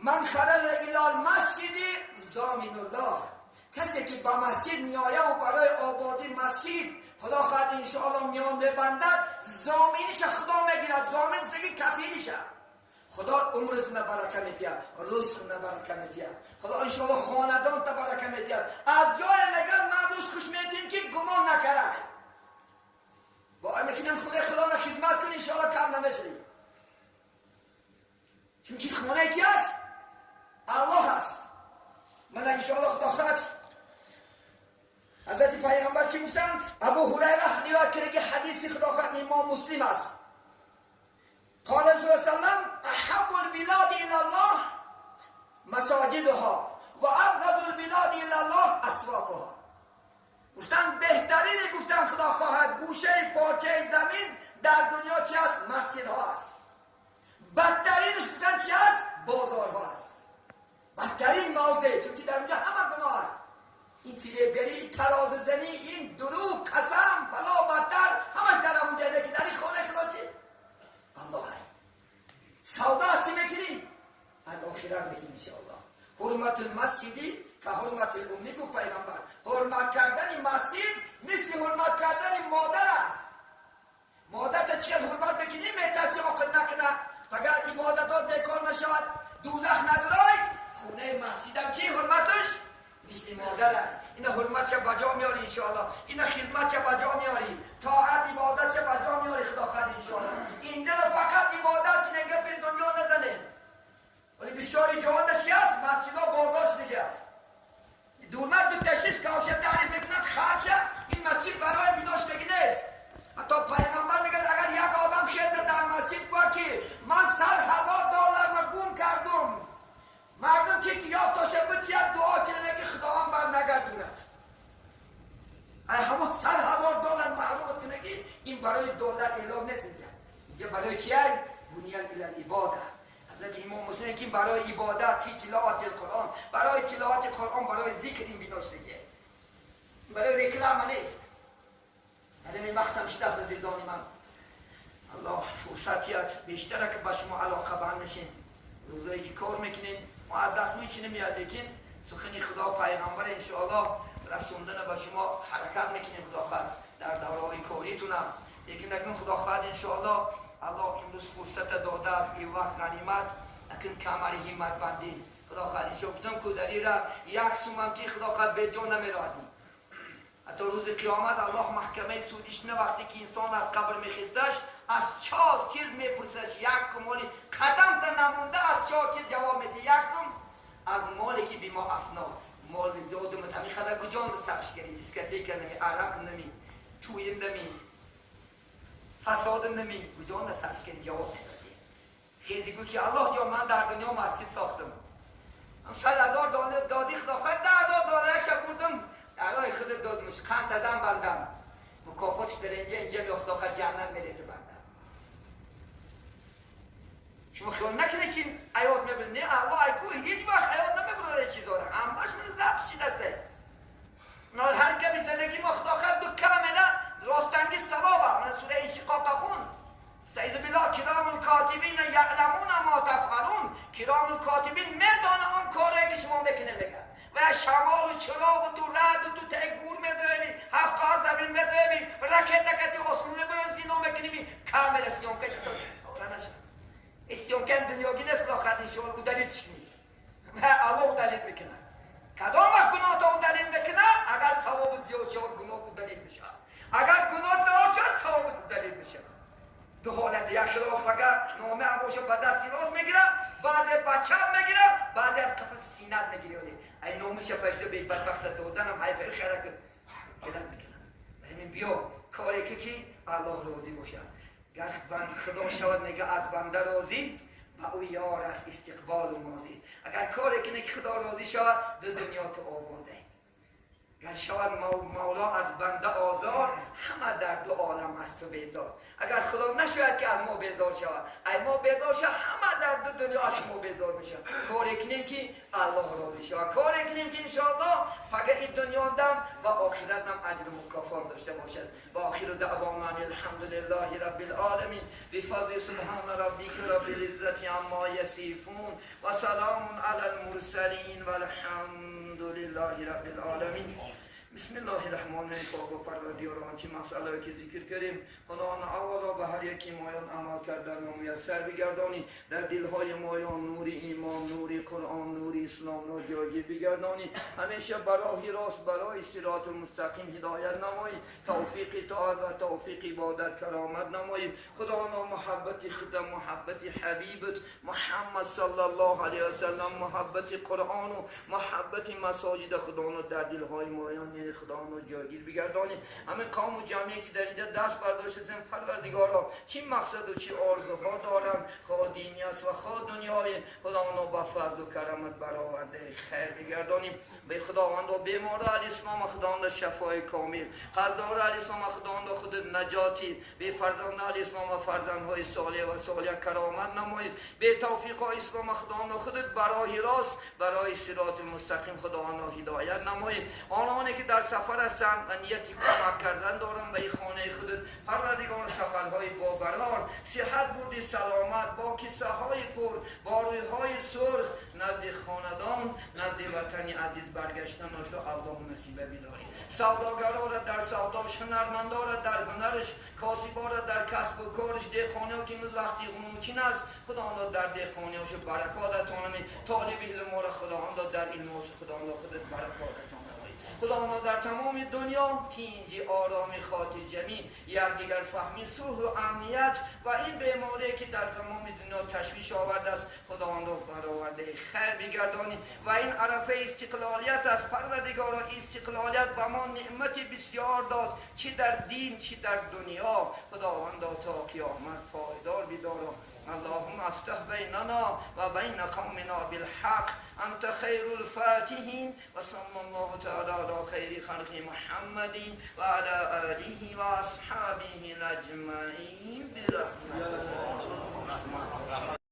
من خرج الی المسجد ضامن الله. کسی که به مسجد میآید و برای آبادی مسجد خدا خواهد انشاءالله میان ببندد، ضامینش خدا میگیرد. ضامین گفته کفیلش. خدا عمرتون برکه میتید، رزقتون برکه میتید، خدا انشاءالله خاندان تا برکه میتید. از جای میگن من روز خوش میتیم که گمان نکره با میکنیم خونه خدا را خدمت کنی، انشاءالله کم نمیشی. چون خونه کی است؟ الله است. من انشاءالله خدا خواهد حضرت پیغمبر چی گفتند؟ ابو هریره روایت کرده که حدیث خدا خواهد امام مسلم است. قال رسول الله صلی الله علیه وسلم احب البلاد الى الله مساجدها و ابغض البلاد الى الله اسواقها. گفتن بهترین، گفتن خدا خواهد گوشه پارچه زمین در دنیا چی است؟ مسجد ها است. بدترینش گفتن چی است؟ بازارها است. بدترین موضع، چون که در اونجا همه گناه است. این فریبگری، تراز زنی، این دروغ، قسم، بلا بدتر، همش در اونجا. که در این خانه خدا چی؟ الله. سودا از چی میکنی؟ از آخرت میکنی انشاءالله. حرمت المسجدی که حرمت الامی، گفت پیغمبر حرمت کردن مسجد مثل حرمت کردن مادر است. مادر تا چیز حرمت بکنی، میترسی عاقل نکنه، فقط عبادتات بیکار نشود، دوزخ ندارای. خونه مسجدم چی؟ حرمتش مثل مادر است. اینا حرمت چه بجا میاری انشاءالله، اینا خدمت چه بجا میاری، طاعت عبادت چه بجا میاری. خدا خیر انشاءالله اینجا فقط عبادت که گپ دنیا نزنه. ولی بسیاری جاها چی است؟ مسجدها بازارش دیگه است. دولت دو تشیش کاوشه تعریف میکند خرشه. این مسجد برای بیناش دیگه نیست. حتی پیغمبر میگه اگر یک آدم خیز در مسجد گوه که من 100,000 دلار ما گم کردم، مردم که یافتاشه بتید دعا کنه که خداوند بر نگردوند. ای همون 100,000 دلار محرومت کنه که این برای دلار اعلام نیست. اینجا برای چیه؟ بنی للعباده. حضرت امام مسلم که برای عبادت، فی تلاوت القرآن، برای تلاوت قرآن، برای ذکر این بیناش دیگه، برای رکلام نیست. این وقتم شده است عزیزان من. الله فرصتیت بیشتره که با شما علاقه بند نشین. روزایی که کار میکنین ما از دست میچینیم میاد، لیکن سخنی خدا پیغمبر انشاءالله رسوندن با شما حرکت میکنیم خدا خواهد در دورهای کاریتونم. لیکن اکنون خدا خواهد انشاءالله الله امروز فرصت داده است، این وقت غنیمت، اکنون کمر همت بندی. خدا خواهد انشاءالله گفتم کودری را یک سومم که خدا خواهد به جان نمیرادی. حتی روز قیامت الله محکمه سودیش نه، وقتی که انسان از قبر میخیستش از چهار چیز میپرسش. یک مالی قدم تا نمونده از چهار چیز جواب میده. یکم از مالی که بما افنا، مال دادم همی خدا کجا صرفش کردی؟ دیسکتیک نمی، عرق نمی، توی نمی، فساد نمی، کجا صرف کردی؟ جواب میدادی. خیزی گو که الله جان، من در دنیا مسجد ساختم، 100,000 دلار دادی، خدا خواهد 10,000 دلار یک شب بردم در راه خودت دادمش، قند ازم بندم، مکافاتش در اینجا یا خدا خواهد جنت میره تو بندم. شما خیال نکنه که این عیاد میبره. نه، الله ایکو هیچ وقت عیاد نمیبره. چیزا رو همش من ضبط شده است. هر کمی زندگی ما خدا خواهد دو کلمه راستنگی ثوابه. من سوره انشقاق خون، استعیذ بالله، کرام الکاتبین یعلمون ما تفعلون. کرام الکاتبین میدانه آن کاری که شما میکنه. میگه و شمال و چراغ و تو رد و تو ته گور میدرمی، هفت زمین میدرمی، رکت نکتی آسمون میبرن، زینا میکنی، камера съёмка نشد. съёмка دنیاگی نیست. آخر انشاءالله удалить کنی و الله удалить میکنه. کدام وقت گناه تا удалить میکنه؟ اگر ثواب زیاد شود گناه удалить میشه، اگر گناه زیاد شد ثواب удалить میشه. دو حالت. یک خلاف فقط نامه باشه به دست راست میگیره، بعضی با چپ میگیره، بعضی از قفس سینت میگیره. ای ناموس فرشته به بدبخت دادنم حیف خیره که جلد میکنن. همین بیا کاری که الله راضی باشه. گر بند خدا شود نگه از بنده راضی، و او یار است استقبال و ماضی. اگر کاری کنه که خدا راضی شود، دو دنیا تو آباده. Гар шавад Мавло аз банда озор, ҳама дар ду олам аз ту безор. Агар Худо нашояд ки аз мо безор шавад, ай мо безор шавад, ҳама дар ду дунё аз мо безор мешавад. Коре кунем ки Аллоҳ розӣ шавад, коре кунем ки иншоаллоҳ фақат ин дунё дам ва охират ҳам аҷру мукофот дошта бошад. Ва охиру даъвона алҳамдулиллаҳи раббил оламин бифазли субҳана раббика раббил иззати аммо ясифун ва саломун алал мурсалин валҳамдулиллаҳи раббил оламин. Бисмиллоҳи раҳмони раҳим. Пок ва Парвардигор, он чи масъалае ки зикр кардем, Худо аввало ба ҳар яки моён амал кардан муяссар бигардонӣ, дар дилҳои моён нури имон, нури Қуръон, нури исломро ҷойгир бигардонӣ, ҳамеша ба роҳи рост, барои сироти мустақим ҳидоят намоӣ, тавфиқи тоат ва тавфиқи ибодат каромат намоӣ. Худо муҳаббати худа, муҳаббати ҳабибат Муҳаммад саллаллоҳу алайҳи васаллам, муҳаббати Қуръону муҳаббати масоҷиди Худоно дар дилҳои моён яъне Худоно ҷойгир бигардонӣ. Ҳамин қавму ҷамъие ки дар инҷа даст бардоштем, Парвардигоро, чӣ мақсаду чӣ орзуҳо доранд, хоҳ динӣ аст ва хоҳ дунёӣ, Худоно ба фазлу карамат баровардаи хайр бигардонӣ. Бе Худовандо беморо алислом Худованда шафои комил, қарздоро алислом Худованда худ наҷотӣ, бефарзанда алислом ва фарзандҳои солеҳ ва солиҳа каромат намоед, бетавфиқо ислом Худованда худат ба роҳи рост, барои сироти мустақим Худованда ҳидоят намоед. Ононе ки дар сафар ҳастанд ва нияти кӯмак кардан доранд ба хонаи худат, Парвардигор, сафарҳои бобарор, сиҳат бурди саломат, бо кисаҳои пур, бо рӯйҳои сурх назди хонадон, назди ватани азиз баргаштанашро Аллоҳ насиба бидорӣ. Савдогарора дар савдош, ҳунармандора дар ҳунараш, косибора дар касбу кораш, деҳқониё ки имрӯз вақти ғунучин аст, Худондо дар деҳқониёшу баракот ато намоӣ, толиби илмора Худондо дар илмошу Худондо худат баракот ато намоӣ. Худондо дар тамоми дунё тинҷи, ороми, хотирҷамӣ, якдигар фаҳмӣ, сулҳу амният ва ин беморие ки дар тамоми дунё ташвиш овардааст, Худондо баровардаи хайр бигардонӣ. Ва ин арафаи истиқлолият аст, Парвардигоро, истиқлолият ба мо неъмати бисёр дод, чӣ дар дин, чӣ дар дунё, Худовандо то қиёмат пойдор бидоро. اللهم افتح بيننا وبين قومنا بالحق أنت خير الفاتحين وصلى الله تعالى على خير خلق محمد وعلى آله وأصحابه أجمعين برحمتك.